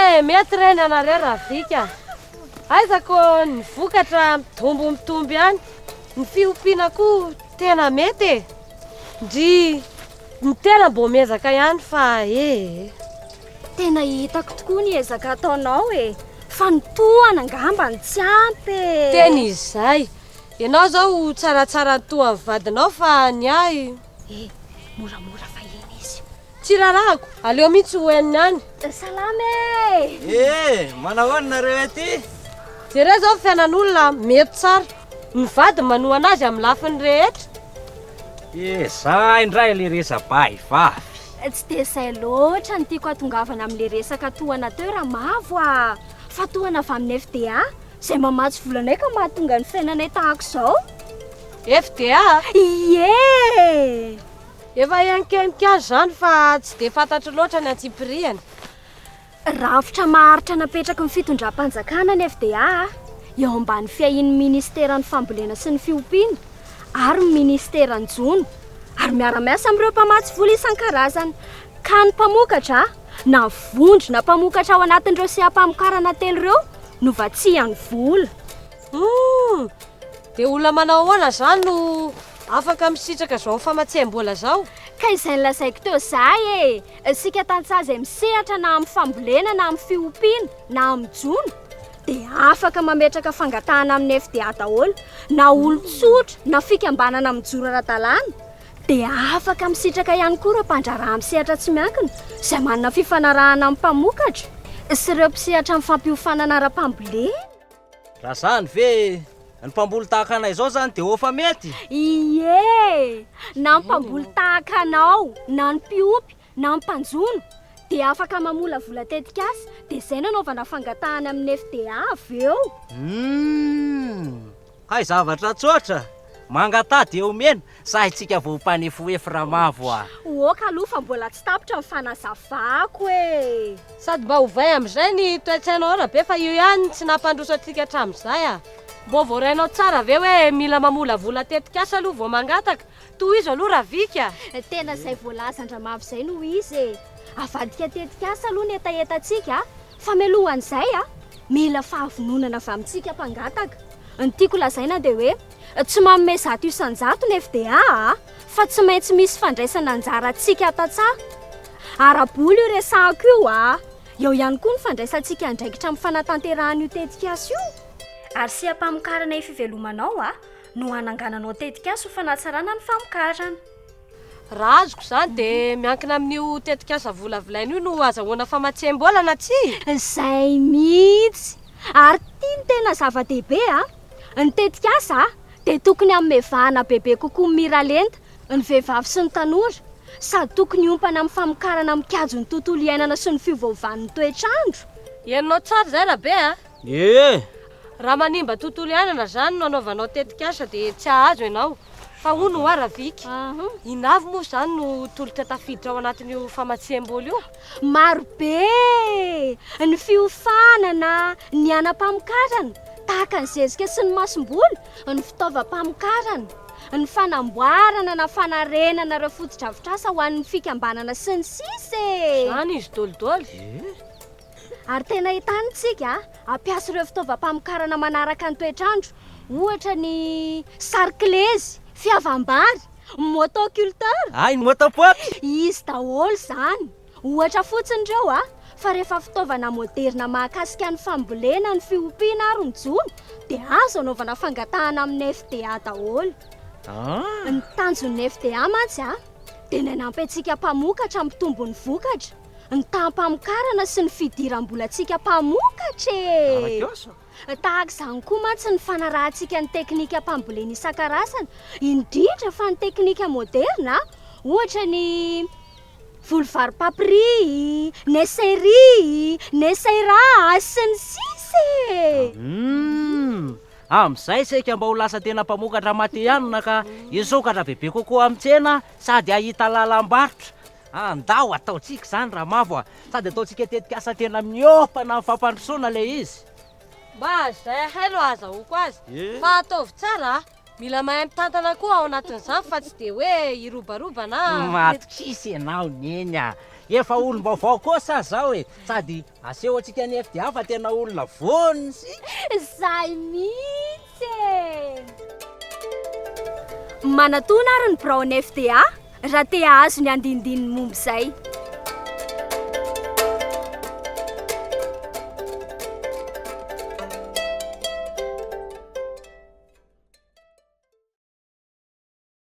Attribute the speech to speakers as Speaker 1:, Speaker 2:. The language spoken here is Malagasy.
Speaker 1: Eh, mety re ny anareo Ravika. Aiza ko ny vokatra mitombo mitombo ihany. Ny fiompiana koa tena mety e. Ndry ny tena mbô miezaka ihany fa eh.
Speaker 2: Tena hitako tokoa ny ezaka ataonao e. Fa ny tohana angamba no tsy ampy e.
Speaker 1: Tena izay. Ianao izao tsaratsara ny tohan'ny vadinao fa ny ahy.
Speaker 2: Eh, moramora fa eny izy.
Speaker 1: Tsy rarahako, aleo mihitsy ho henony any.
Speaker 2: Salama e!
Speaker 3: Eh, manao ahoana nareo ety?
Speaker 1: Jereo izao ny fiainan'olona, mety tsara. Ny vady manohana azy amin'ny lafiny rehetra.
Speaker 3: Eh, zay indray le resa-bahivavy.
Speaker 2: Tsy dia izay loatra no tiako hatongavana amin'ilay resaka tohana teo Ramavo a! Fa tohana avy amin'ny FDA, izay mamatsy vola anay ka mahatonga ny fiainanay tahaka izao.
Speaker 1: FDA?
Speaker 2: Ie!
Speaker 1: Efa henonkenoko ihany izany fa tsy dia fantatro loatra ny antsipiriany.
Speaker 2: Rafitra maharitra napetraky ny fitondram-panjakana ny FDA, eo ambany fiahian'ny minisiteran'ny Fambolena sy ny Fiompiana ary ny minisiteran'ny Jono, ary miara-miasa amin'ireo mpamatsy vola isan-karazany, ka ny mpamokatra na vondrona mpamokatra ao anatin'ireo seha-pamokarana telo ireo no vatsian'ny vola.
Speaker 1: Humm! Dia olona manao ahoana izany no afaka misitraka izao famatsiam-bola izao?
Speaker 2: Ka izay nolazaiko teo izay e! Isika tantsaha izay misehatra na amin'ny fambolena na amin'ny fiompiana na amin'ny jono dia afaka mametraka fangatahana amin'ny FDA daholo, na olon-tsotra na fikambanana mijoro ara-dalàna dia afaka misitraka ihany koa ireo mpandraharaha amin'ny sehatra tsy miankina izay manana fifanarahana amin'ny mpamokatra sy ireo mpisehatra amin'ny fampiofanana ara-pambolena.
Speaker 3: Raha zany ve ny mpamboly tahaka anay zao zany de ofa mety?
Speaker 2: Ie! Na ny mpamboly tahaka anao, na ny mpiompy, na ny mpanjono dia afaka mamolavola tetikasa dia izay no anaovana fangatahana amin'ny FDA avy eo.
Speaker 3: Humm! Hay zavatra tsotra! Mangataha dia omena, sahintsika vao mpanefoefo Ramavo a!
Speaker 2: Ok aloha fa mbola tsy tapitra ny fanazavako e!
Speaker 1: Sady mba ovay amin'izay ny toe-tsainao Rabe fa io ihany no tsy nampandroso antsika hatramin'izay a! Mbô voarainao tsara ve hoe mila mamolavola tetikasa aloha vao mangataka? Tohizo aloha Ravika
Speaker 2: a! Tena izay voalazan-dRamavo izay no izy e! Avadika tetikasa aloha ny hetahetantsika fa mialohan'izay a, mila fahavononana avy amintsika mpangataka. Ny tiako lazaina dia hoe tsy manome 100% ny FDA a, fa tsy maintsy misy fandraisana anjara antsika tantsaha. Ara-bola io resahako io a! Eo ihany koa ny fandraisantsika andraikitra amin'ny fanatanterahana io tetikasa io. Ary seha-pamokarana io fivelomanao a, no hanangananao tetikasa ho fanatsarana ny famokarana.
Speaker 1: Raha azoko izany dia miankina amin'io tetikasa volavolaina io no azahoana famatsiam-bola na tsia?
Speaker 2: Izay mihitsy! Ary ity no tena zava-dehibe a! Ny tetikasa dia tokony hanome vahana bebe kokoa ny miralenta, ny vehivavy sy ny tanora, sady tokony hiompana amin'ny famokarana mikajy ny tontolo iainana sy ny fiovaovan'ny toetr'andro.
Speaker 1: Henonao tsara izay Rabe a!
Speaker 3: Ee!
Speaker 1: Raha manimba tontolo iainana izany no anaovanao tetikasa dia tsy hahazo ianao. Fa hono hoa Raviky, inona avy moa izany no tolotra tafiditra ao anatin'io famatsiam-bola io?
Speaker 2: Maro be e! Ny fiofanana, ny anam-pamokarana, tahaka ny zezika sy ny masomboly, ny fitaovam-pamokarana, ny fanamboarana na fanarenana ireo fotodrafitrasa ho an'ny fikambanana sy ny sisa e!
Speaker 1: Izany izy dolidoly.
Speaker 2: Ary tena entanintsika hampiasa ireo fitaovam-pamokarana manaraka ny toetr'andro, ohatra ny sarclezy, fiavam-bary, motoculteur.
Speaker 3: Hay ny motopompy!
Speaker 2: Izy daholo izany. Ohatra fotsiny ireo a! Fa rehefa fitaovana moderina mahakasika ny fambolena, ny fiompiana ary ny jono dia azo anaovana fangatahana amin'ny FDA daholo. Ny tanjon'ny FDA mantsy a, dia ny hanampy antsika mpamokatra hampitombo ny vokatra. Ny taham-pamokarana sy ny fidiram-bolantsika mpamokatra e! Tahaka izany koa mantsy ny fanarahantsika ny teknikam-pambolena isan-karazany, indrindra fa ny teknika moderina, ohatra ny voly vary papri, ny SRI, ny SRA, sy ny sisa e!
Speaker 3: Humm! Amin'izay saika mba ho lasa tena mpamokatra matihanina ka hisokatra bebe kokoa amin'ny tsena sady hahita lalam-barotra. Andao ataontsika izany Ramavo a! Sady ataontsika tetikasa tena miofana amin'ny fampandrosoana ilay izy.
Speaker 1: Mba izay ahay no ahazahoako azy. Fa ataovy tsara a! Mila mahay mitantana koa ao anatin'izany fa tsy dia hoe hirobaroba na.
Speaker 3: Matokisa ianao Neny a! Efa olom-baovao koa sa zao e! Sady aseho antsika ny FDA fa tena olona vonona isika.
Speaker 2: Zay mihitsy e! Manatona ary ny biraon'ny FDA raha te hahazo ny andinindininy momba izay.